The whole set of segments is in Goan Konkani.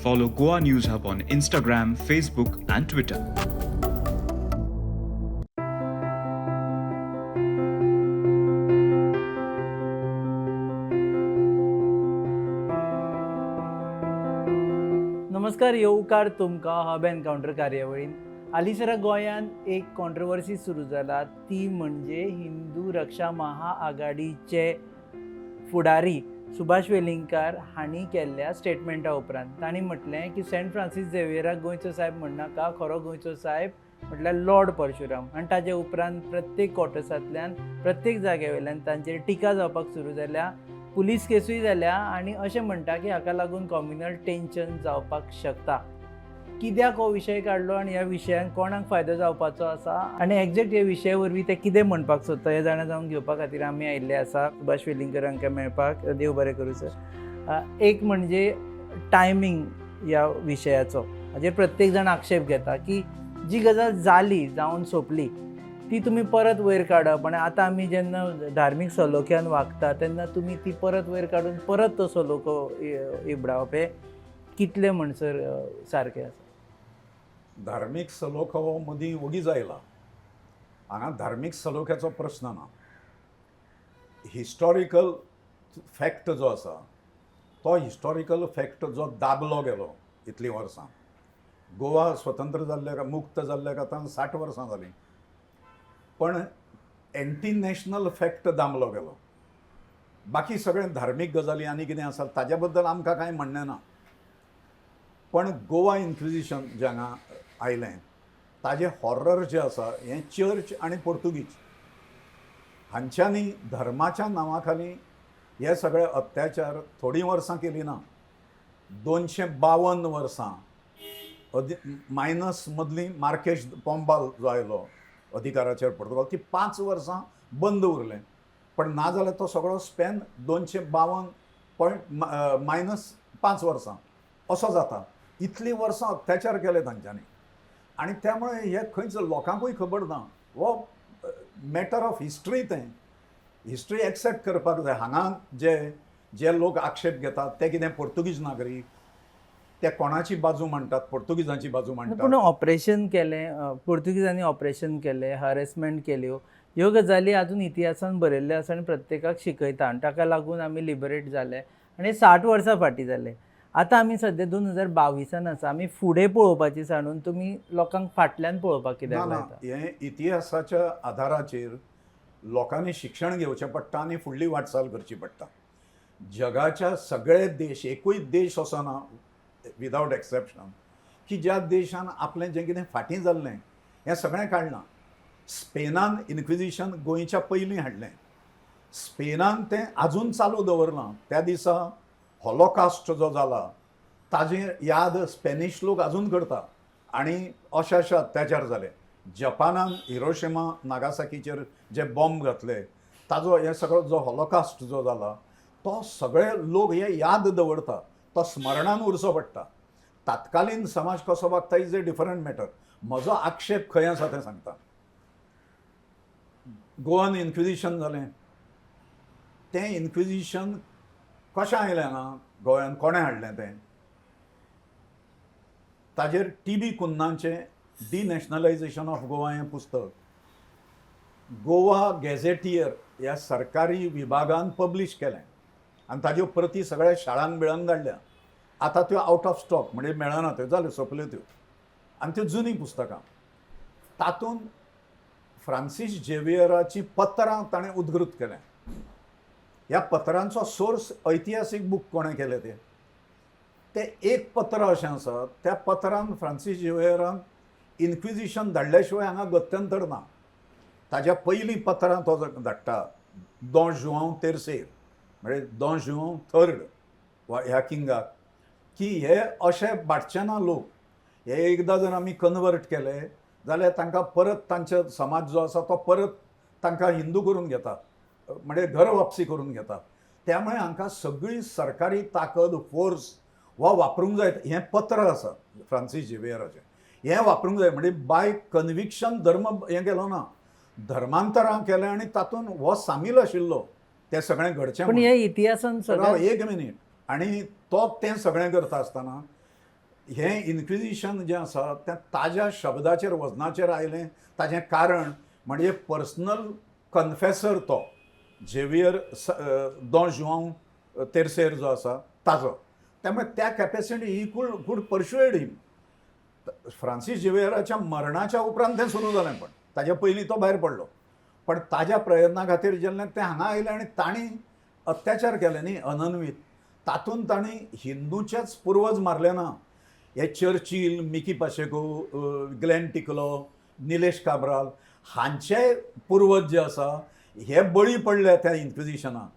Follow Goa News Hub on Instagram, Facebook, and Twitter. नमस्कार, येवकार तुमकां हब एनकावंटर कार्यावळीन. हालींसरा गोंयांत एक कॉन्ट्रवर्सी सुरू जाला, ती म्हणजे हिंदू रक्षा महाआघाडीचे फुडारी सुभाष वेलिंगकार हांणी केल्ल्या स्टेटमेंटा उपरांत. तांणी म्हटलें की सेंट फ्रांसीस झेवियराक गोंयचो सायब म्हणनाका, खरो गोंयचो सायब म्हटल्यार लॉर्ड परशुराम. आनी ताजे उपरांत प्रत्येक क्वॉर्टर्सांतल्यान, प्रत्येक जाग्या वयल्यान तांचेर टिका जावपाक सुरू जाल्या, पुलीस केसूय जाल्या आनी अशें म्हणटा की हाका लागून कॉम्युनल टेंशन जावपाक शकता. कित्याक हो विशय काडलो आनी ह्या विशयान कोणाक फायदो जावपाचो आसा आनी एग्जॅक्ट ह्या विशया वरवीं ते कितें म्हणपाक सोदता हें जाणा जावन घेवपा खातीर आमी आयिल्ले आसा सुभाष वेलिंगकर हांकां मेळपाक. देव बरें करूं सर. एक म्हणजे टायमींग ह्या विशयाचो, हाजेर प्रत्येक जाण आक्षेप घेता की जी गजाल जाली, जावन सोंपली, ती तुमी परत वयर काडप आनी आतां आमी जेन्ना धार्मीक सलोख्यान वागता तेन्ना तुमी ती परत वयर काडून परत तो सलोखो इबडावप हें कितलें म्हणसर सारकें आसा? धार्मीक सलोखो हो मदीं वगीच आयला. हांगा धार्मीक सलोख्याचो प्रस्न ना. हिस्टॉरिकल फॅक्ट जो आसा तो हिस्टॉरिकल फॅक्ट जो दाबलो गेलो इतलीं वर्सां. गोवा स्वतंत्र जाल्ल्याक, मुक्त जाल्ल्याक आतां 60 वर्सां जालीं, पण एंटी नॅशनल फॅक्ट दामलो गेलो. बाकी सगळें धार्मीक गजाली आनी कितें आसा ताज्या बद्दल आमकां कांय म्हणणें ना. पण गोवा इन्क्विजिशन जें हांगा आयलें ताजें हॉरर जें आसा हें चर्च आनी पोर्तुगीज हांच्यांनी धर्माच्या नांवा खाली हे सगळे अत्याचार थोडीं वर्सां केली ना, 252 वर्सां मायनस मदली मार्केश पोंबाल जो आयलो अधिकाराचेर पोर्तुगाल, ती 5 वर्सां बंद उरलें. पण ना जाल्यार तो सगळो स्पॅन 252 पॉयंट मायनस 5 वर्सां असो जाता. इतलीं वर्सां अत्याचार केले तांच्यांनी आनी त्यामुळे हे खंयच लोकांकूय खबर ना. हो मॅटर ऑफ हिस्ट्री, तें हिस्ट्री एक्सेप्ट करपाक जाय. हांगा जे जे लोक आक्षेप घेतात ते कितें पोर्तुगीज नागरीक, ते कोणाची बाजू मांडटात? पोर्तुगीजांची बाजू मांडटात. पूण ऑपरेशन केलें पोर्तुगीजांनी, ऑपरेशन केलें, हरेसमेंट केल्यो, ह्यो गजाली अजून इतिहासान बरयल्ल्यो आसा आनी प्रत्येकाक शिकयता आनी ताका लागून आमी लिबरेट जाले आनी 60 वर्सां फाटीं जाले. आतां आमी सद्या 2022 आसा, आमी फुडें पळोवपाची सांडून तुमी लोकांक फाटल्यान पळोवपाक कित्याक ना, लायता? हें इतिहासाच्या आधाराचेर लोकांनी शिक्षण घेवचें पडटा आनी फुडली वाटचाल करची पडटा. जगाच्या सगळे देश, एकूय देश असो ना विदावट एक्सेप्शन की ज्या देशान आपलें जें कितें फाटीं जाल्लें हें सगळें काडलां. स्पेनान इन्क्विजिशन गोंयच्या पयलीं हाडलें, स्पेनान तें आजून चालू दवरलां. त्या दिसा हॉलोकास्ट जो जाला ताजी याद स्पॅनिश लोक आजून करता आनी अशे अशे अत्याचार जाले. जपानान हिरोशिमा नागासाकीचेर जे बॉम्ब घातले ताजो हे सगळो जो हॉलोकास्ट जो जाला तो सगळे लोक हे याद दवरता, तो स्मरणान उरचो पडटा. तात्कालीन समाज कसो वागता is a different matter. म्हजो आक्षेप खंय आसा तें सांगता. गोवन इन्क्विजिशन जालें, तें इन्क्विजिशन कशें आयलें हांगा गोंयांत, कोणें हाडलें तें? ताजेर टी बी कुन्नाचें डिनॅशनलायजेशन ऑफ गोवा हें पुस्तक गोवा गॅझेटियर ह्या सरकारी विभागान पब्लीश केलें आनी ताज्यो प्रती सगळ्या शाळांक बिळांक धाडल्या. आतां त्यो आवट ऑफ स्टॉक, म्हणजे मेळना त्यो, जाल्यो सोंपल्यो त्यो. आनी त्यो जुनी पुस्तकां, तातूंत फ्रांसीस झेवियराचीं पत्रां ताणें उद्गृत केलें. ह्या पत्रांचो सोर्स ऐतिहासीक बूक कोणें केले ते, ते एक पत्र अशें आसा, त्या पत्रान फ्रांसीस झेवियरान इन्क्विजिशन धाडल्या शिवाय हांगा गत्यंतर ना. ताज्या पयलीं पत्रां तो धाडटा दों जुआंव तेरसेर, म्हणजे दों जुआंव थर्ड वा ह्या किंगाक, की हे अशे बाटचे ना लोक, हे एकदां जर आमी कन्वर्ट केले जाल्यार तांकां परत तांचे समाज जो आसा तो परत तांकां हिंदू करून घेता, म्हणजे घर वापसी करून घेता. त्यामुळे हांकां सगळी सरकारी ताकद फोर्स वा वापरूंक जाय. हें पत्र आसा फ्रांसीस झेवियराचें, हें वापरूंक जाय. म्हणजे बाय कन्विक्शन धर्म हें केलो ना, धर्मांतरां केलें आनी तातूंत हो सामील आशिल्लो तें सगळें घडचें. पण म्हूण. हे इतिहासान राव सगळें एक मिनीट. आनी तो तें सगळें करता आसतना हें इन्क्विजिशन जें आसा तें ताज्या शब्दाचेर वजनाचेर आयलें. ताजें कारण म्हणजे पर्सनल कन्फेसर तो झेवियर दों जुआंव तेरसेर जो आसा ताजो, त्यामुळे त्या capacity he could persuade him. Francis झेवियराच्या मरणाच्या उपरांत तें सुरू जालें, पण ताज्या पयलीं तो भायर पडलो. पण ताज्या प्रयत्ना खातीर जेन्ना तें हांगा आयलें आनी तांणी अत्याचार केले न्ही अनन्वीत, तातूंत तांणी हिंदूचेच पुर्वज मारले ना. हे चर्चील, मिकी पाशेको, ग्लॅन टिकलो, निलेश काब्राल हांचे पुर्वज जे आसा हे बळी पडले त्या इन्क्विजिशनाक.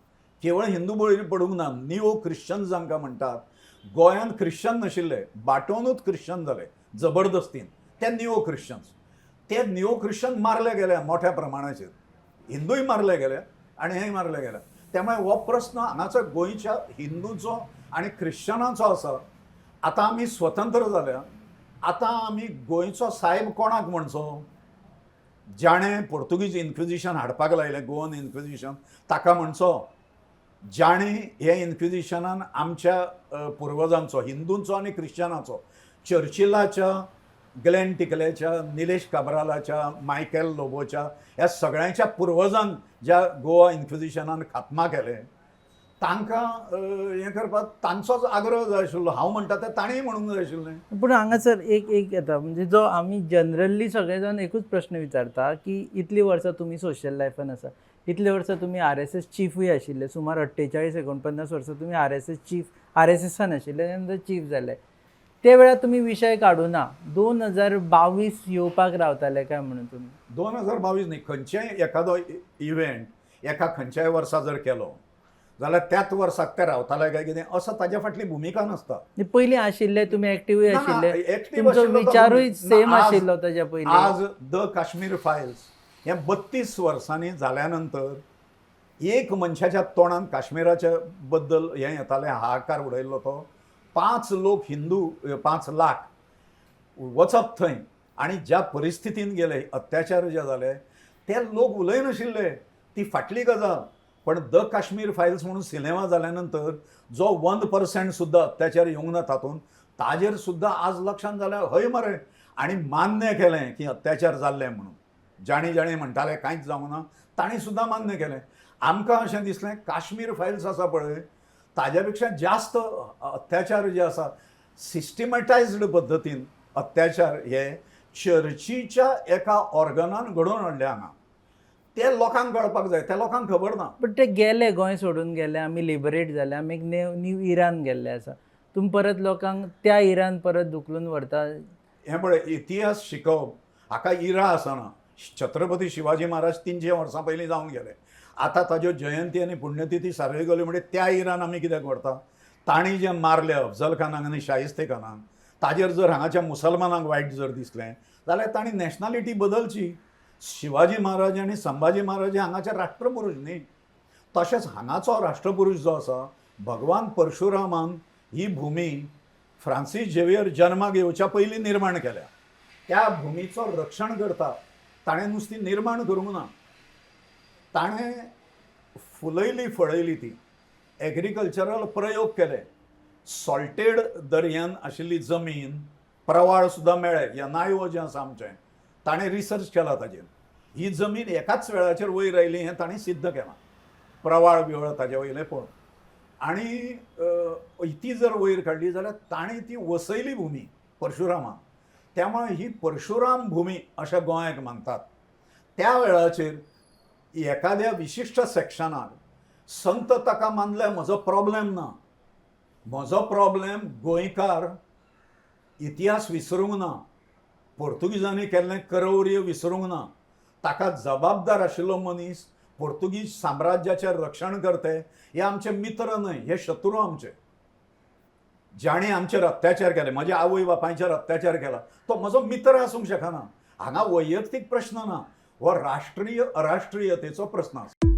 केवळ हिंदू बळी पडूंक ना, निओ ख्रिश्चन जांकां म्हणटात, गोंयांत ख्रिश्चन नाशिल्ले, बाटोवनूच ख्रिश्चन जाले जबरदस्तीन, ते निओ ख्रिश्चन्स. ते निओ ख्रिश्चन मारले गेले मोठ्या प्रमाणाचेर, हिंदूय मारले गेले आनी हेय मारले गेले. त्यामुळे हो प्रस्न हांगाचो गोंयच्या हिंदूचो आनी ख्रिश्चनांचो आसा. आतां आमी स्वतंत्र जाल्या, आतां आमी गोंयचो सायब कोणाक म्हणचो? जाणें पोर्तुगीज इन्क्विजिशन हाडपाक लायलें, गोवन इन्क्विजिशन, ताका म्हणचो? जाणें हे इन्क्विजिशनान आमच्या पुर्वजांचो, हिंदूंचो आनी ख्रिश्चनाचो, चर्चिलाच्या, ग्लॅन टिकल्याच्या, निलेश काब्रालाच्या, मायकेल लोबोच्या, ह्या सगळ्यांच्या पुर्वजांक ज्या गोवा इन्क्विजिशनान खात्मा केले तांकां हें करपाक तांचोच आग्रह जाय आशिल्लो. हांव म्हणटा तें तांणीय म्हणूंक जाय आशिल्लें. पूण हांगासर एक एक येता, म्हणजे जो आमी जनरली सगळे जाण एकूच प्रश्न विचारता की इतलीं वर्सां तुमी सोशल लायफान आसा, इतलीं वर्सां तुमी आरएसएस चिफूय आशिल्ले, सुमार 48 49 वर्सां तुमी आरएसएस चीफ, आरएसएसान आशिल्ले, त्या नंतर चीफ जाले. ते वेळार तुमी विशय काडूना, 2022 येवपाक रावताले काय म्हणून तुमी? 2022 न्ही, खंयचेय एखादो इव्हेंट एका खंयच्याय वर्सा जर केलो जाल्यार त्याच वर्साक ते रावताले काय कितें असो ताज्या फाटली भुमिका नासता. पयलीं आशिल्ले तुमी एक्टिवूय ना, आशिल्ले, active तुमचो आशिल्लो तो विचारूय ना, सेम आशिल्लो ताज्या पयलीं. आज the Kashmir files हे 32 वर्सांनी जाल्या नंतर एक मनशाच्या तोंडान काश्मीराच्या बद्दल हें येतालें, हाहाकार उडयल्लो तो. 5 लोक हिंदू, 5 लाख वचप थंय आनी ज्या परिस्थितीन गेले, अत्याचार जे जाले ते लोक उलयनाशिल्ले, ती फाटली गजाल. पण the Kashmir files म्हणून सिनेमा जाल्या नंतर जो 1% सुद्दां अत्याचार येवंक ना तातूंत, ताजेर सुद्दां आज लक्षांत जालें हय मरे, आनी मान्य केलें की अत्याचार जाल्ले म्हणून. जाणी जाणी म्हणटाले कांयच जावंक ना, तांणी सुद्दां मान्य केलें. आमकां अशें दिसलें काश्मीर फायल्स आसा पळय ताज्या पेक्षा जास्त अत्याचार जे आसा सिस्टमॅटायज्ड पद्दतीन अत्याचार हे चर्चीच्या एका ऑर्गनान घडोवन हाडले हांगा, ते लोकांक कळपाक जाय, त्या लोकांक खबर ना. बट ते गेले, गोंय सोडून गेले, आमी लिबरेट जाले, आमी एक न्यू इरान गेल्ले आसा, तुमी परत लोकांक त्या इरान परत धुकलून व्हरता. हें पळय, इतिहास शिकोवप हाका इरा आसना. छत्रपती शिवाजी महाराज 300 वर्सां पयलीं जावन गेले, आतां ताज्यो जयंती आनी पुण्यतिथी साजरी केल्यो म्हणजे त्या इरान आमी कित्याक व्हरता? तांणी जें मारले अफजल खानाक आनी शाहिस्ते खानाक, ताजेर जर हांगाच्या मुसलमानांक वायट जर दिसलें जाल्यार तांणी नॅशनॅलिटी बदलची. शिवाजी महाराज आनी संभाजी महाराज हे हांगाचे राष्ट्रपुरूष न्ही, तशेंच हांगाचो राष्ट्रपुरूष जो आसा भगवान परशुरामान ही भुमी फ्रांसीस झेवियर जन्माक येवच्या पयलीं निर्माण केल्या. त्या भुमीचो रक्षण करता ताणें नुस्ती निर्माण करूंक ना, ताणें फुलयली फळयली ती, एग्रीकल्चरल प्रयोग केले. सॉल्टेड दर्यान आशिल्ली जमीन, प्रवाळ सुद्दां मेळ्ळे, एनआयओ जें आसा आमचें ताणें रिसर्च केला ताजेर, ही जमीन एकाच वेळाचेर वयर आयली हें ताणें सिद्ध केलां, प्रवाळ बिवळ ताजे वयलें पळोवन. आनी ती जर वयर काडली जाल्यार ताणें ती वसयली भुमी परशुरामान, त्यामुळे ही परशुराम भुमी अशें गोंयाक मानतात. त्या वेळाचेर एखाद्या विशिश्ट सेक्शनाक संत ताका मानले, म्हजो प्रॉब्लेम ना. म्हजो प्रॉब्लेम गोंयकार इतिहास विसरूंक ना, पोर्तुगीजांनी केल्लें करौर्य विसरूंक ना, ताका जबाबदार आशिल्लो मनीस पोर्तुगीज साम्राज्याचें रक्षण करते हे आमचे मित्र न्हय, हे शत्रू आमचे, जाणें आमचेर अत्याचार केले, म्हज्या आवय बापायचेर अत्याचार केला तो म्हजो मित्र आसूंक शकना. हांगा वैयक्तीक प्रश्न ना, हो राष्ट्रीय अराष्ट्रीयतेचो प्रस्न आसा.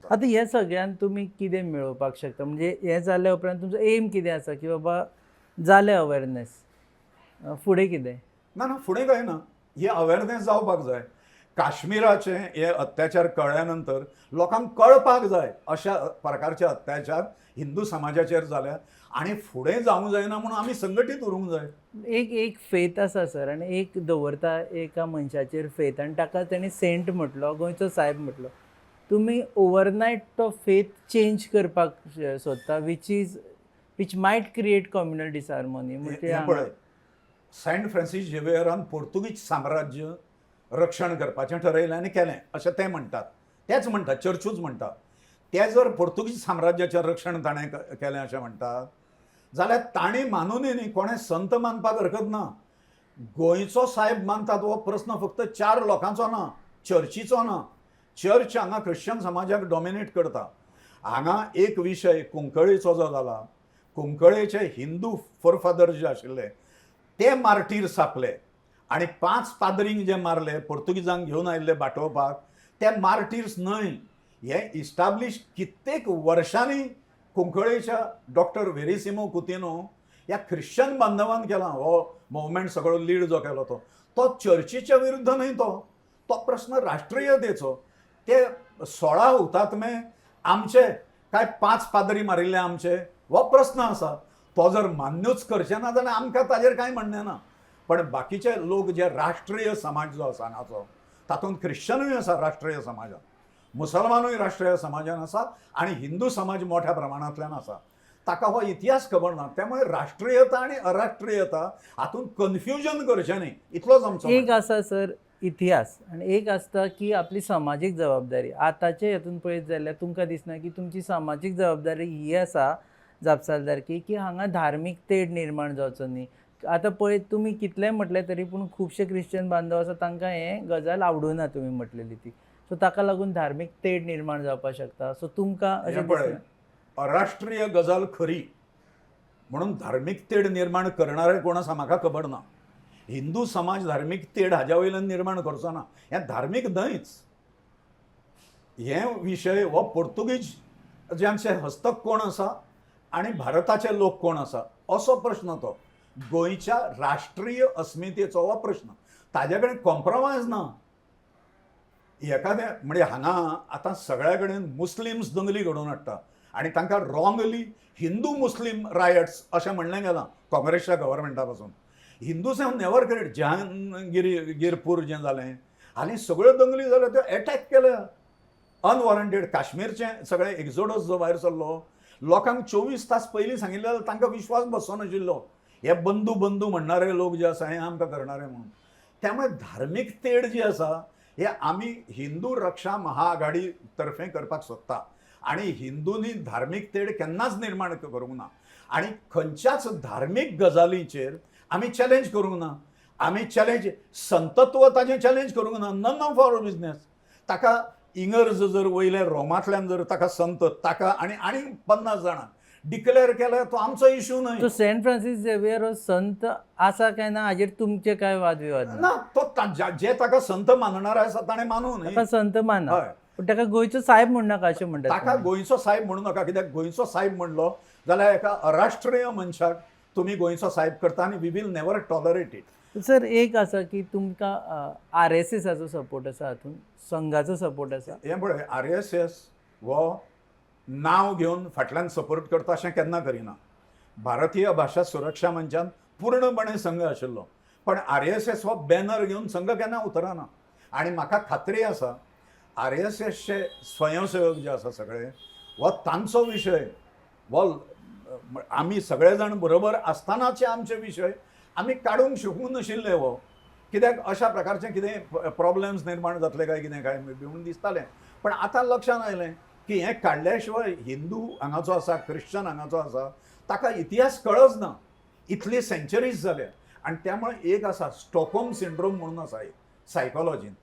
सोदता. आतां हे सगळ्यान तुमी कितें मेळोवपाक शकता? म्हणजे हें जाल्या उपरांत तुमचो एम कितें आसा की बाबा जालें अवेरनेस, फुडें कितें? ना ना, फुडें काय ना, ही अवेरनेस जावपाक जाय. काश्मीराचे हे अत्याचार कळ्ळ्या नंतर लोकांक कळपाक जाय अशा प्रकारचे अत्याचार हिंदू समाजाचेर जाल्या आनी फुडें जावंक जायना म्हणून आमी संघटीत उरूंक जाय. एक एक फेथ आसा सर, आनी एक दवरता एका मनशाचेर फेथ आनी ताका तेणी सेंट म्हटलो, गोंयचो सायब म्हटलो. तुमी ओवरनायट तो फेथ चेंज करपाक सोदता, which might create communal disharmony. म्हणजे हें पळय, सेंट फ्रांसीस झेवियरान पोर्तुगीज साम्राज्य रक्षण करपाचें ठरयलें आनी केलें अशें ते म्हणटात, तेच म्हणटात, चर्चूच म्हणटा. ते जर पोर्तुगीज साम्राज्याचें रक्षण ताणें केलें अशें म्हणटात जाल्यार तांणी मानुनूय न्ही, कोणें संत मानपाक हरकत ना. गोंयचो सायब मानतात हो प्रस्न फक्त चार लोकांचो ना, चर्चीचो ना. चर्च हांगा ख्रिश्चन समाजाक डॉमिनेट करता. हांगा एक विशय कुंकळीचो जो जाला, कुंकळेचे हिंदू फोरफादर जे आशिल्ले ते मार्टीर आपले आनी 5 पाद्रींक जे मारले पोर्तुगीजांक घेवन आयिल्ले बाटोवपाक, ते मार्टीर्स न्हय. हे इस्टाब्लीश कित्येक वर्षांनी कुंकळेच्या डॉक्टर वेरिसिमो कुतिनो ह्या ख्रिश्चन बांधवान केला. हो मुवमेंट सगळो लीड जो केलो तो तो चर्चीच्या विरुद्ध न्हय, तो तो प्रश्न राष्ट्रीयतेचो. ते 16 हुतात्मे आमचे काय 5 पाद्री मारिल्ले आमचे, हो प्रस्न आसा. तो जर मान्यूच करचे ना जाल्यार आमकां ताजेर कांय म्हणणें ना. पण बाकीचे लोक जे राष्ट्रीय समाज जो आसा हांगाचो, तातूंत ख्रिश्चनूय आसा राष्ट्रीय समाजान, मुसलमानूय राष्ट्रीय समाजान आसा आनी हिंदू समाज मोठ्या प्रमाणांतल्यान आसा. ताका हो इतिहास खबर ना. त्यामुळे राष्ट्रीयता आनी अराष्ट्रीयता हातूंत कन्फ्युजन करचें न्ही, इतलोच आमचो. एक आसा सर इतिहास आनी एक आसता की आपली समाजीक जबाबदारी. आतांचे हेतून पळयत जाल्यार तुमकां दिसना की तुमची समाजीक जबाबदारी ही आसा, जापसालदारकी, की हांगा धार्मीक तेढ निर्माण जावचो न्ही. आतां पळय तुमी कितलेंय म्हटलें तरी पूण खुबशे क्रिश्चन बांधव आसा तांकां हें गजाल आवडूना तुमी म्हटलेली ती. सो ताका लागून धार्मीक तेढ निर्माण जावपाक शकता. सो तुमकां अशें पळय, अराष्ट्रीय गजाल खरी म्हणून धार्मीक तेढ निर्माण करणारे कोण आसा म्हाका खबर ना. हिंदू समाज धार्मीक तेढ हाज्या वयल्यान निर्माण करचो ना, हें धार्मीक न्हयच. हे विशय हो पोर्तुगीज ज्यांचे हस्तक कोण आसा आनी भारताचे लोक कोण आसा असो प्रश्न तो. गोंयच्या राष्ट्रीय अस्मितेचो हो प्रश्न, ताजे कडेन कॉम्प्रोमायज ना. एखादें म्हणजे हांगा आतां सगळ्या कडेन मुस्लिम्स दंगली घडोवन हाडटा आनी तांकां रॉंगली हिंदू मुस्लीम रायट्स अशें म्हणलें गेलां काँग्रेसच्या गव्हर्मेंटा पासून. Hindus have never create. Jahangirpur जें जालें हालीं सगळ्यो दंगली जाल्यो त्यो एटॅक केल्या अनवॉरंटेड. काश्मीरचें सगळें एक्झोडस जो भायर सरलो, लोकांक 24 तास पयलीं सांगिल्लें जाल्यार तांकां विश्वास बसो नाशिल्लो. हे बंधू बंधू म्हणणारे लोक जे आसा हे आमकां करणारे म्हणून. त्यामुळे धार्मीक तेढ जी आसा हे आमी हिंदू रक्षा महाआघाडी तर्फे करपाक सोदता आनी हिंदूंनी धार्मीक तेढ केन्नाच निर्माण करूंक ना आनी खंयच्याच धार्मीक गजालींचेर आमी चॅलेंज करूंक ना. आमी चॅलेंज संतत्व ताजें चॅलेंज करूंक ना. None of our business. ताका इंगर्ज जर वयले रोमांतल्यान जर ताका संत ताका आनी आनी 50 जाणांक डिक्लेअर केल्यार तो आमचो इशू न्हय. तो सेंट फ्रांसीस झेवियर हो संत आसा काय ना हाजेर तुमचे काय वादविवाद ना? तो जे ताका संत मानणार आसा ताणें मानू न्ही, ताका संत माना, हय, पूण ताका गोंयचो सायब म्हणू नाका अशें म्हणटात. ताका गोंयचो सायब म्हणू नाका, कित्याक गोंयचो सायब म्हणलो जाल्यार एका अराष्ट्रीय मनशाक तुमी गोंयचो सायब करता आनी we will never tolerate it. Sir एक आसा की तुमकां आर एस एसाचो सपोर्ट आसा, हातूंत संघाचो सपोर्ट आसा? हें पळय, आर एस एस हो नांव घेवन फाटल्यान सपोर्ट करता अशें केन्ना करिना. भारतीय भाशा सुरक्षा मंचान पूर्णपणे संघ आशिल्लो, पण आर एस एस हो बॅनर घेवन संघ केन्ना उतरना. आनी म्हाका खात्री आसा आर एस एसचे स्वयंसेवक जे आसा सगळे हो तांचो विशय, हो आमी सगळे जाण बरोबर आसतनाचे आमचे विशय आमी काडूंक शकूंक नाशिल्ले. हो कित्याक अशा प्रकारचे कितें प्रॉब्लेम्स निर्माण जातले काय कितें काय बी म्हणून दिसतालें. पण आतां लक्षांत आयलें की हें काडल्या शिवाय हिंदू हांगाचो आसा, ख्रिश्चन हांगाचो आसा, ताका इतिहास कळच ना. इतली सेंचुरीज जाल्या. आनी त्यामुळे एक आसा स्टॉकहोम सिंड्रोम म्हणून आसा एक सायकोलॉजीन,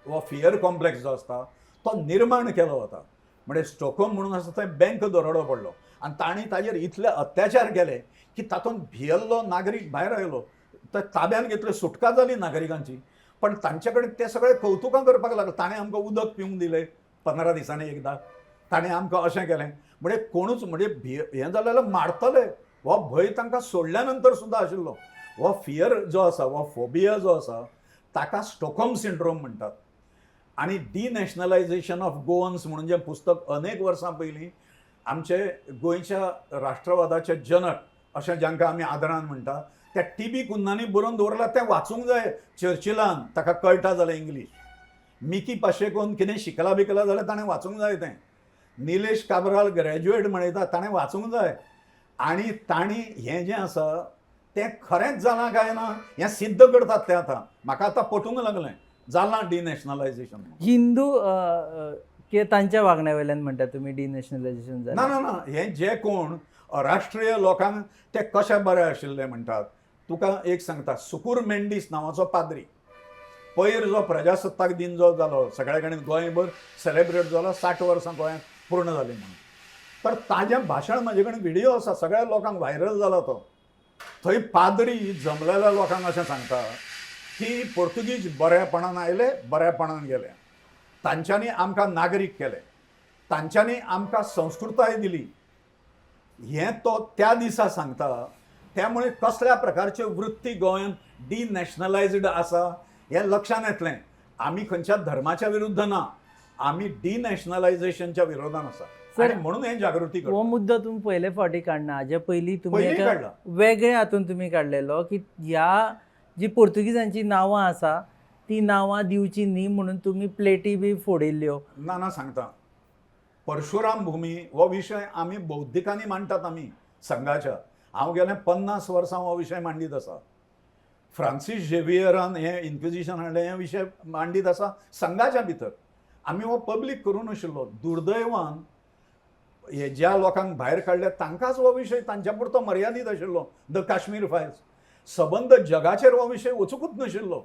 हो फियर कॉम्प्लेक्स जो आसता तो निर्माण केलो वता. म्हणजे स्टॉकहोम म्हणून आसा थंय बँक दरोडो पडलो आनी तांणी ताजेर इतले अत्याचार केले की तातूंत भियल्लो नागरीक भायर आयलो, तर ताब्यान घेतले, सुटका जाली नागरिकांची. पण तांचे कडेन ते सगळे कौतुकां करपाक लागले. ताणें आमकां उदक पिवंक दिलें 15 दिसांनी एकदां. ताणें आमकां अशें केलें. म्हणजे कोणूच म्हणजे हें जालें जाल्यार मारतले हो भंय तांकां सोडल्या नंतर सुद्दां आशिल्लो. हो फियर जो आसा, हो फोबिया जो आसा, ताका स्टॉकहोम सिंड्रोम म्हणटात. आनी डिनॅशनलायझेशन ऑफ गोवन्स म्हणून जें पुस्तक अनेक वर्सां पयलीं आमचे गोंयच्या राष्ट्रवादाचे जनक अशें जांकां आमी आदरान म्हणटा त्या टी बी कुन्नांनी बरोवन दवरलां, तें वाचूंक जाय चर्चिलान, ताका कळटा जाल्यार इंग्लीश. मिकी पाशेकोन कितें शिकला बिकला जाल्यार ताणें वाचूंक जाय तें. निलेश काब्राल ग्रॅज्युएट म्हणयता, ताणें वाचूंक जाय. आनी तांणी हें जें आसा तें खरेंच जालां काय ना हें सिद्ध करतात ते. आतां म्हाका आतां पटूंक लागलें, जालां डिनॅशनलायझेशन. हिंदू कितें तांच्या वागण्या वयल्यान म्हणटा तुमी डिनॅशनलायझेशन ना जालें? ना ना, हें जे कोण राष्ट्रीय लोकांक ते कशे बरे आशिल्ले म्हणटात. तुका एक सांगता, सुकूर मेंडीस नांवाचो पाद्री पयर जो प्रजासत्ताक दिन जो जालो सगळ्या कडेन गोंयभर सेलेब्रेट जालो, 60 वर्सां गोंयांत पूर्ण जालीं म्हणून, तर ताजें भाशण म्हजे कडेन व्हिडियो आसा, सगळ्या लोकांक व्हायरल जाला तो. थंय पाद्री जमलेल्या लोकांक अशें सांगता की पोर्तुगीज बऱ्यापणान आयले, बऱ्यापणान गेले, तांच्यांनी आमकां नागरीक केले, तांच्यांनी आमकां संस्कृताय दिली, हें तो त्या दिसा सांगता. त्यामुळे कसल्या प्रकारच्यो वृत्ती गोंयांत डिनॅशनलायज्ड आसा हें लक्षांत येतलें. आमी खंयच्या धर्माच्या विरुद्ध ना, आमी डिनॅशनलायझेशनच्या विरोधान आसा. सर, आनी म्हणून हें जागृती हो करता. मुद्दो तुमी पयले फावटी काडना, हाजे पयलीं तुमी पयलीं एका काडला. वेगळ्या हातून तुमी काडलेलो की ह्या जी पोर्तुगीजांची नांवां आसा ती नांवां दिवची न्ही म्हणून तुमी प्लेटी बी फोडिल्ल्यो. ना ना, सांगता, परशुराम भुमी हो विशय आमी बौद्धिकांनी मांडटात आमी संघाच्या. हांव गेले 50 वर्सां हो विशय मांडीत आसा. फ्रांसीस झेवियरान हें इन्क्विजिशन हाडलें, हे विशय मांडीत आसा संघाच्या भितर. आमी हो पब्लीक करूं नाशिल्लो. दुर्दैवान हे ज्या लोकांक भायर काडले तांकांच हो विशय तांच्या पुरतो मर्यादीत आशिल्लो. The Kashmir files सबंद जगाचेर हो विशय वचुंकूच नाशिल्लो,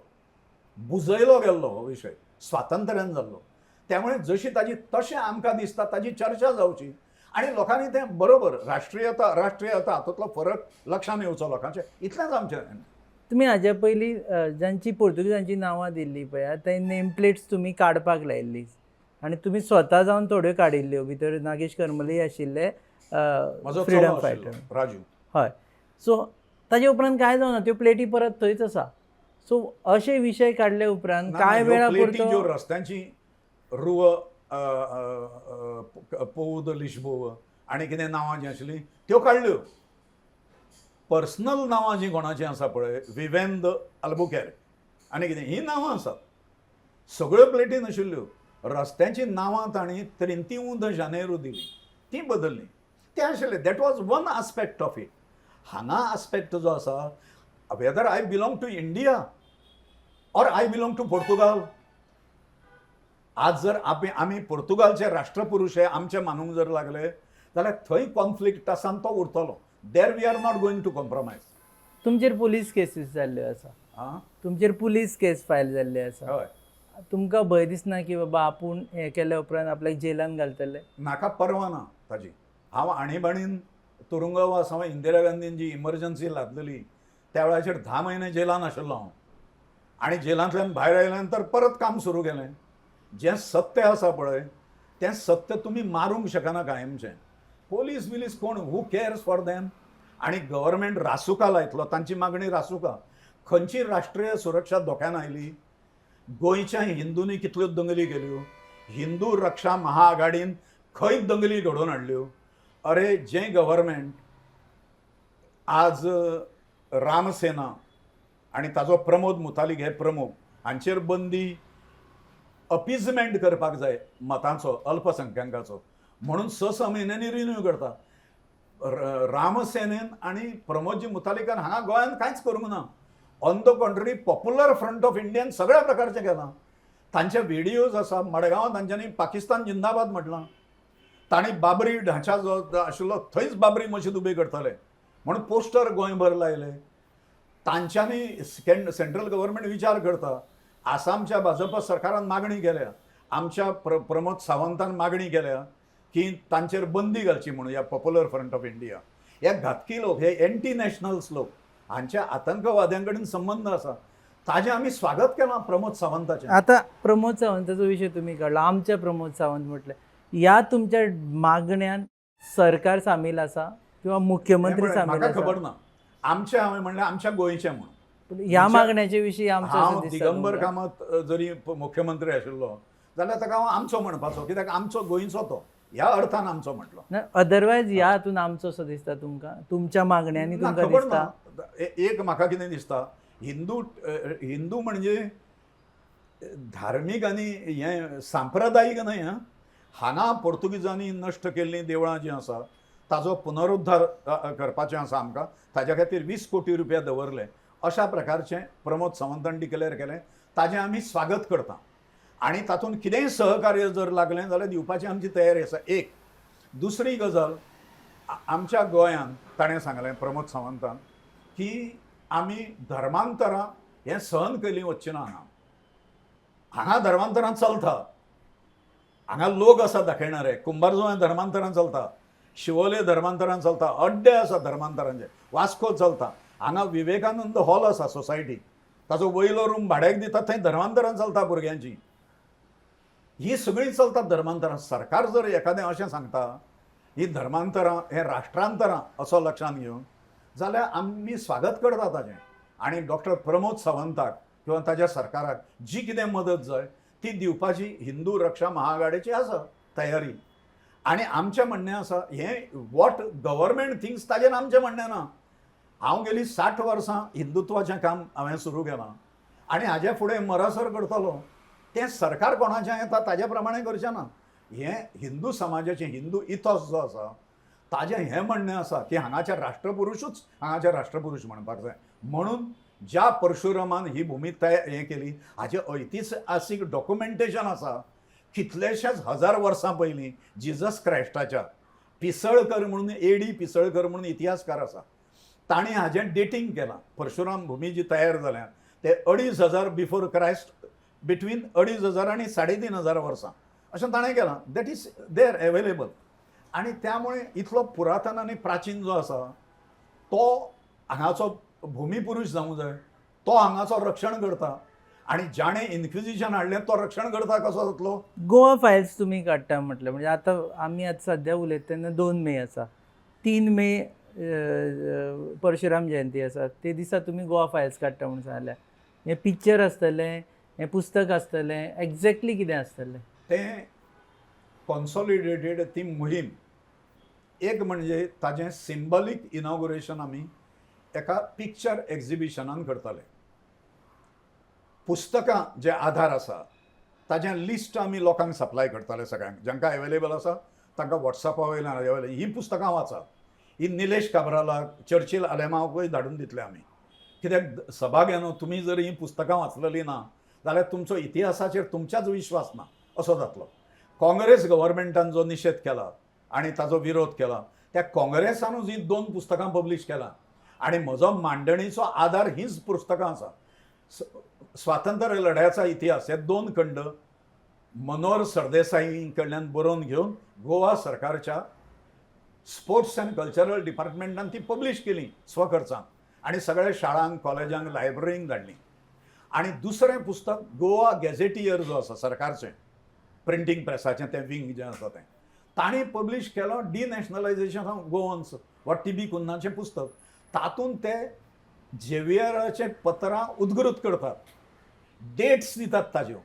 बुजयलो गेल्लो हो विशय स्वातंत्र्यान जाल्लो. त्यामुळे जशी ताजी तशें आमकां दिसता ताजी चर्चा जावची आनी लोकांनी तें बरोबर राष्ट्रीयता राष्ट्रीयता हातूंतलो फरक लक्षांत येवचो लोकांचे, इतलेंच आमचें. तुमी हाजे पयलीं जांची पोर्तुगीजांची नांवां दिल्ली पळय ते नेम प्लेट्स तुमी काडपाक लायिल्ली आनी तुमी स्वता जावन थोड्यो काडिल्ल्यो, भितर नागेश करमली आशिल्ले म्हजो फ्रिडम चलो आशिल्लो, फायटर राजू. हय. सो ताजे उपरांत कांय जावना, त्यो प्लेटी परत थंयच आसा. सो अशे विशय काडले उपरांत ना, कांय ह्यो वेळा प्लेटी ज्यो पुरतो रस्त्यांची रुव पौद लिश्बोव आनी कितें नांवां जीं आशिल्लीं त्यो काडल्यो. पर्सनल नांवां जीं कोणाचीं आसा पळय, विवेंद आल्बुकेर आनी कितें हीं नांवां आसात, सगळ्यो प्लेटी नाशिल्ल्यो. रस्त्यांचीं नांवां तांणी त्रिंतिवूं the जानेरू दिलीं, तीं बदल्लीं, तें आशिल्लें. That was one aspect of it. हांगा आस्पेक्ट जो आसा, whether I belong to India or I belong to Portugal. आज जर आमी पोर्तुगालचे राष्ट्रपुरूश हे आमचे मानूंक जर लागले जाल्यार थंय कॉन्फ्लिक्ट आसा आनी तो उरतलो. There we are not going to compromise. तुमचेर पुलीस केसीस जाल्ल्यो आसा, आं, तुमचेर पुलीस केस फायल जाल्ली आसा. हय. तुमकां भंय दिसना की बाबा आपूण हें केल्या उपरांत आपल्याक जेलान घालतले? म्हाका पर्वा ना ताजी. हांव आणीबाणीन तुरुंगवास, हांव इंदिरा गांधीन जी इमर्जन्सी लादलेली त्या वेळाचेर 10 म्हयने जेलान आशिल्लो हांव, आनी जेलांतल्यान भायर आयल्या नंतर परत काम सुरू केलें. जें सत्य आसा पळय तें सत्य तुमी मारूंक शकना कायमचें. पोलीस बिलीस कोण, हू कॅर्स फॉर दॅम. आनी गव्हर्मेंट रासुका लायतलो, तांची मागणी रासुका. खंयची राष्ट्रीय सुरक्षा धोक्यान आयली? गोंयच्या हिंदूंनी कितल्यो दंगली केल्यो, हिंदू रक्षा महाआघाडीन खंय दंगली घडोवन हाडल्यो? अरे जें गव्हर्मेंट आज रामसेना आनी ताजो प्रमोद मुतालीक हे प्रमुख हांचेर बंदी अपिजमेंट करपाक जाय मतांचो अल्पसंख्यांकाचो म्हणून 6-6 म्हयन्यांनी रिन्यू करता. रामसेनेन आनी प्रमोदजी मुतालिकान हांगा गोंयांत कांयच करूंक ना. On the contrary Popular Front of Indian सगळ्या प्रकारचें केलां. तांचे व्हिडियोज आसा. मडगांवां तांच्यांनी पाकिस्तान जिंदाबाद म्हटलां. तांणी बाबरी ढांचा जो आशिल्लो थंयच बाबरी मशीद उबी करतले म्हणून पोस्टर गोंयभर लायले. तांच्यांनी सेंट्रल गव्हर्मेंट विचार करता. आसामच्या भाजप सरकारान मागणी केल्या, आमच्या प्रमोद सावंतान मागणी केल्या की तांचेर बंदी घालची म्हणून ह्या पॉप्युलर फ्रंट ऑफ इंडिया. हे घातकी लोक, हे एंटी नॅशनल्स लोक, हांच्या आतंकवाद्यां कडेन संबंद आसा. ताजें आमी स्वागत केलां प्रमोद सावंताचें. आतां प्रमोद सावंताचो विशय तुमी काडलो, आमच्या प्रमोद सावंत म्हटलें, ह्या तुमच्या मागण्यान सरकार सामील आसा किंवा मुख्यमंत्री हें पळय, सामील म्हाका आसा? खबर ना. आमचें हांवें म्हणलें आमच्या गोंयचें म्हणून. पूण ह्या मागण्याचे विशीं आमचो हांव असो दिसता दिगंबर तुमकां? कामत जरी मुख्यमंत्री आशिल्लो जाल्यार ताका हांव आमचो म्हणपाचो, कित्याक आमचो गोंयचो तो, ह्या अर्थान आमचो म्हटलो. ना, अदरवायज ह्या हातून आमचो असो दिसता तुमकां, तुमच्या मागण्यांनी ना, तुमकां खबर दिसता? ना. एक म्हाका कितें दिसता, हिंदू हिंदू म्हणजे धार्मीक आनी हें सांप्रदायीक न्हय. आं, हांगा पोर्तुगीजांनी नश्ट केल्लीं देवळां जीं आसा ताजो पुनरुद्धार करपाचें आसा आमकां, ताज्या खातीर 20 कोटी रुपया दवरले अशा प्रकारचें प्रमोद सावंतान डिक्लेअर केलें, ताजें आमी स्वागत करता आनी तातूंत कितेंय सहकार्य जर लागलें जाल्यार दिवपाची आमची तयारी आसा. एक दुसरी गजाल, आमच्या गोंयांत ताणें सांगलें प्रमोद सावंतान की आमी धर्मांतरां हें सहन केली वचची ना. हांगा हांगा धर्मांतरां चलता, हांगा लोक आसा दाखयणारे, कुंभारजुव्यां धर्मांतरां चलता, शिवोले धर्मांतरां चलता, अड्डे आसा धर्मांतरांचे, वास्को चलता, हांगा विवेकानंद हॉल आसा सोसायटी, ताचो वयलो रूम भाड्याक दिता, थंय धर्मांतरां चलता भुरग्यांची, ही सगळीं चलतात धर्मांतरां. सरकार जर एखादें अशें सांगता ही धर्मांतरां हें राष्ट्रांतरां असो लक्षांत घेवन जाल्यार आमी स्वागत करता ताजें आनी डॉक्टर प्रमोद सावंताक किंवा ताज्या सरकाराक जी कितें मदत जाय ती दिवपाची हिंदू रक्षा महाआघाडीची आसा तयारी. आनी आमचें म्हणणें आसा हें what government things ताजेर आमचें म्हणणें ना. हांव गेलीं 60 वर्सां हिंदुत्वाचें काम हांवें सुरू केलां आनी हाजे फुडें मरसर करतलो. तें सरकार कोणाचें येता ताजे प्रमाणें करचें ना. हें हिंदू समाजाचें हिंदू इथॉस जो आसा ताजें हें म्हणणें आसा की हांगाचे राष्ट्रपुरुशूच हांगाचे राष्ट्रपुरूश म्हणपाक जाय. म्हणून ज्या परशुरामान ही भुमी तयार हें केली हाचें ऐतिहासीक डॉक्युमेंटेशन आसा. कितलेशेच हजार वर्सां पयलीं जिजस क्रायस्टाच्या पिसळकर म्हणून एडी पिसळकर म्हणून इतिहासकार आसा, ताणें हाजें डेटींग केलां. परशुराम भुमी जी तयार जाल्या ते 2500 बिफोर क्रायस्ट, बिटवीन 2500 आनी 3500 वर्सां अशें ताणें केलां. That is there available. आनी त्यामुळे इतलो पुरातन आनी प्राचीन जो आसा तो हांगाचो भुमीपुरूश जावंक जाय, तो हांगाचो रक्षण करता आनी जाणें इन्क्विजिशन हाडलें तो रक्षण करता कसो जातलो? गोवा फायल्स तुमी काडटा म्हटलें म्हणजे आतां आमी आतां सद्या उलयता तेन्ना 2 मे आसा, 3 मे परशुराम जयंती आसा, ते दिसा तुमी गोवा फायल्स काडटा म्हूण सांगल्या. हें पिक्चर आसतलें, हें पुस्तक आसतलें, एग्जॅक्टली कितें आसतलें? तें कॉन्सॉलिडेटेड ती मोहीम एक म्हणजे ताजें सिंबॉलीक इनॉग्युरेशन आमी एका पिक्चर एक्झिबिशनान करताले. पुस्तकां जे आधार आसा ताजें लिस्ट आमी लोकांक सप्लाय करताले, सगळ्यांक जांकां एवेलेबल आसा तांकां वॉट्सॅपा वयल्यान अवेलेबल ही पुस्तकां वाचात. ही निलेश काब्रालाक, चर्चील आलेमांवकूय धाडून दितले आमी, कित्याक सभाग्यानो तुमी जर हीं पुस्तकां वाचलेलीं ना जाल्यार तुमचो इतिहासाचेर तुमच्याच विश्वास ना असो जातलो. काँग्रेस गव्हर्मेंटान जो निशेध केला आनी ताजो विरोध केला त्या काँग्रेसानूच हीं 2 पुस्तकां पब्लीश केलां आनी म्हजो मांडणीचो आदार हींच पुस्तकां आसा. स्वातंत्र्य लढ्याचा इतिहास हे 2 खंड मनोहर सरदेसाई कडल्यान बरोवन घेवन गोवा सरकारच्या स्पोर्ट्स अँड कल्चरल डिपार्टमेंटान ती पब्लीश केली स्वखर्चान आनी सगळ्या शाळांक, कॉलेजांक, लायब्ररींक धाडली. आनी दुसरें पुस्तक गोवा गॅझेटियर जो आसा सरकारचें प्रिंटींग प्रेसाचें तें विंग जें आसा तें तांणी पब्लीश केलो डिनॅशनलायझेशन ऑफ गोवन्स वा टी बी कुन्नाचें पुस्तक. तातूंत ते झेवियराचें पत्रां उद्गृत करतात, डेट्स दितात ताज्यो,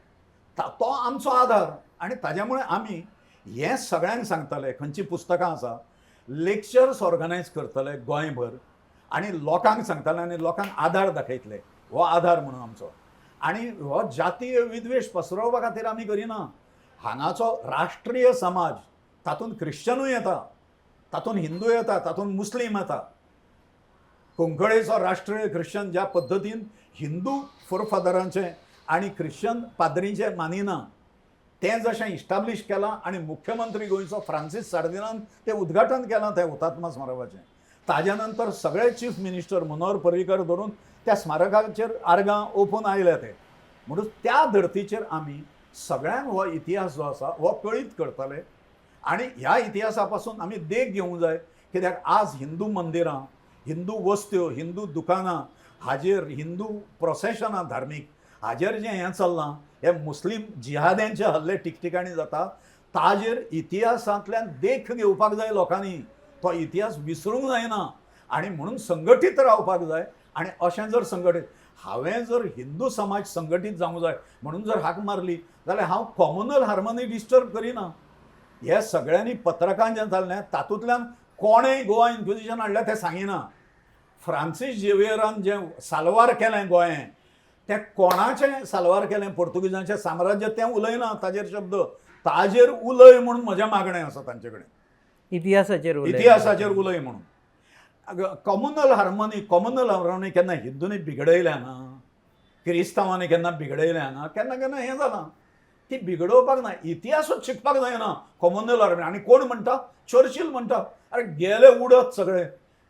तो आमचो आधार. आनी ताज्या मुळे आमी हें सगळ्यांक सांगतले खंयचीं पुस्तकां आसा, लेक्चर्स ऑर्गनायज करतले गोंयभर आनी लोकांक सांगतले आनी लोकांक आधार दाखयतले, हो आधार म्हणून आमचो. आनी हो जातीय विद्वेश पसरोवपा खातीर आमी करिना. हांगाचो राष्ट्रीय समाज तातूंत क्रिश्चनूय येता, तातूंत हिंदू येता, तातूंत मुस्लीम येता. कुंकळेचो राष्ट्रीय ख्रिश्चन ज्या पद्दतीन हिंदू फोरफादरांचें आनी ख्रिश्चन पाद्रींचें मानिना तें जशें इस्टाब्लीश केलां आनी मुख्यमंत्री गोंयचो फ्रांसीस सार्दिनान तें उद्घाटन केलां त्या हुतात्मा स्मारकाचें. ताज्या नंतर सगळे चीफ मिनिस्टर मनोहर पर्रीकर धरून त्या स्मारकाचेर आर्गां ओपून आयले ते. म्हणून त्या धर्तीचेर आमी सगळ्यांक हो इतिहास जो आसा हो कळीत करतले आनी ह्या इतिहासा पासून आमी देख घेवंक जाय. कित्याक आज हिंदू मंदिरां, हिंदू वस्त्यो, हिंदू दुकानां हाजेर, हिंदू प्रोसेशनां धार्मीक हाजेर जें हें चल्लां हे मुस्लीम जिहाद्यांचे हल्ले ठिकठिकाणी जाता. ताजेर इतिहासांतल्यान देख घेवपाक जाय लोकांनी, तो इतिहास विसरूंक जायना आनी म्हणून संघटीत रावपाक जाय. आनी अशें जर संघटीत हांवें जर हिंदू समाज संघटीत जावंक जाय म्हणून जर हाक मारली जाल्यार हांव कॉम्युनल हार्मनी डिस्टर्ब करिना. हे सगळ्यांनी पत्रकां जें जाल्लें तातूंतल्यान कोणें गोवा इन्क्विजिशन हाडलें तें सांगिना. फ्रांसीस झेवियरान जें साल्वार केलें गोंयें तें कोणाचें साल्वार केलें, पोर्तुगीजांचें साम्राज्य, तें उलयना ताजेर शब्द. ताजेर उलय म्हणून म्हजें मागणें आसा तांचे कडेन, इतिहासाचेर उलय, इतिहासाचेर उलय म्हणून. कॉम्युनल हार्मनी, कॉम्युनल हार्मनी केन्ना हिंदूंनी बिगडयल्या ना, क्रिस्तांवांनी केन्ना बिगडयल्या ना, केन्ना केन्ना हें जालां ती बिगडोवपाक ना, इतिहासूच शिकपाक जायना कॉम्युनल हार्मनी. आनी कोण म्हणटा, चर्चील म्हणटा. अरे गेले उडत सगळे.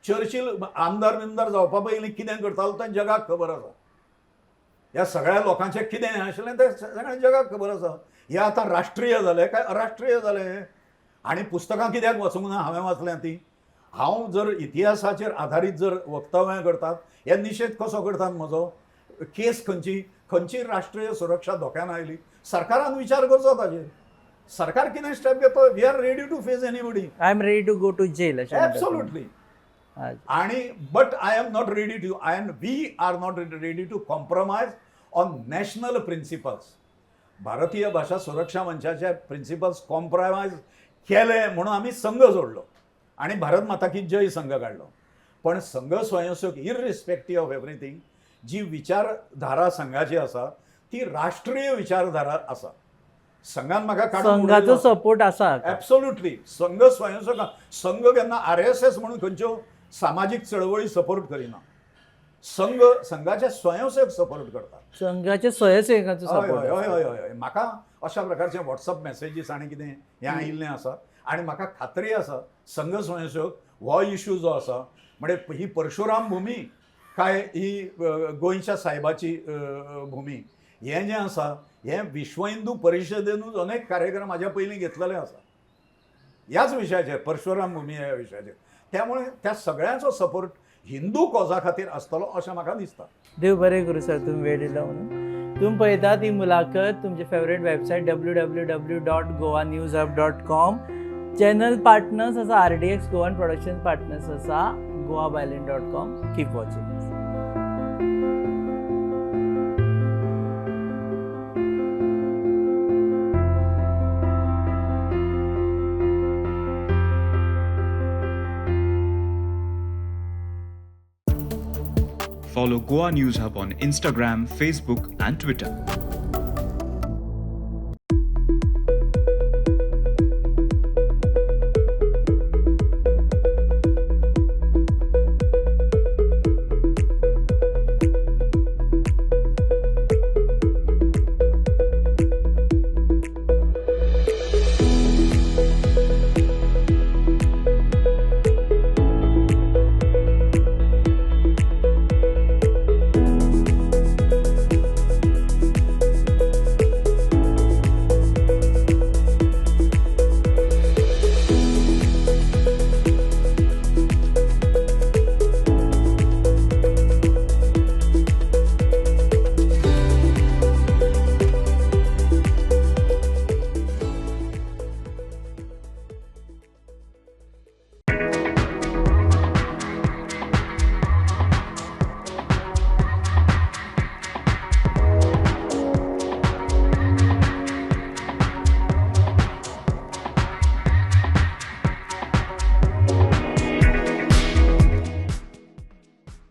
चर्चील आमदार बिमदार जावपा पयलीं कितें करतालो तें जगाक खबर आसा. ह्या सगळ्या लोकांचें कितें आशिल्लें तें सगळ्या जगाक खबर आसा. हे आतां राष्ट्रीय जाले काय अराष्ट्रीय जाले? आनी पुस्तकां कित्याक वाचूंक ना? हांवें वाचल्यां तीं. हांव जर इतिहासाचेर आधारीत जर वक्तव्यां करतात, हे निशेध कसो करतात म्हजो? केस खंयची खंयची राष्ट्रीय सुरक्षा धोक्यान आयली, सरकारान विचार करचो ताजेर. सरकार कितें स्टेप घेतो, we are ready to face anybody. I am ready to go to jail. Absolutely. आणि but I am not ready to, I am we are not ready to compromise on national principles. भारतीय भाशा सुरक्षा मंचाचे प्रिंसिपल्स कॉम्प्रोमायज केले म्हणून आमी संघ जोडलो आनी भारत माता की जय संघ काडलो. पण संघ स्वयंसेवक इररिस्पेक्टीव ऑफ एवरीथींग जी विचारधारा संघाची आसा ती राष्ट्रीय विचारधारा आसा. संघान म्हाका काडून संघाचो उडयलो. सपोर्ट आसा. ॲब्सोल्युटली. संघ स्वयंसेवक, संघ केन्ना आरएसएस म्हणून खंयच्यो सामाजीक चळवळी सपोर्ट करिना. संघ संघाचे स्वयंसेवक सपोर्ट करतात. संघाचे स्वयंसेवकांचो हय सपोर्ट. हय हय हय हय. म्हाका अशा प्रकारचे वॉट्सअप मॅसेजीस आनी कितें हें आयिल्लें आसा आनी म्हाका खात्री आसा संघ स्वयंसेवक हो इशू जो आसा म्हणजे ही परशुराम भुमी काय ही गोंयच्या सायबाची भुमी हें जें आसा हें विश्व हिंदू परिशदेनूच अनेक कार्यक्रम म्हाज्या पयलीं घेतलेले आसा ह्याच विशयाचेर, परशुराम भुमी ह्या विशयाचेर. त्यामुळे त्या सगळ्यांचो सपोर्ट हिंदू कॉजा खातीर आसतलो अशें म्हाका दिसता. देव बरें करूं सर, तुमी वेळ दिलो म्हणून. तुमी पळयतात ही मुलाखत तुमचे favourite website www.goanewshub.com. Channel partners आसा RDX Goan production partners आसा goabyline.com. Keep watching. Follow Goa News Hub on Instagram, Facebook, and Twitter.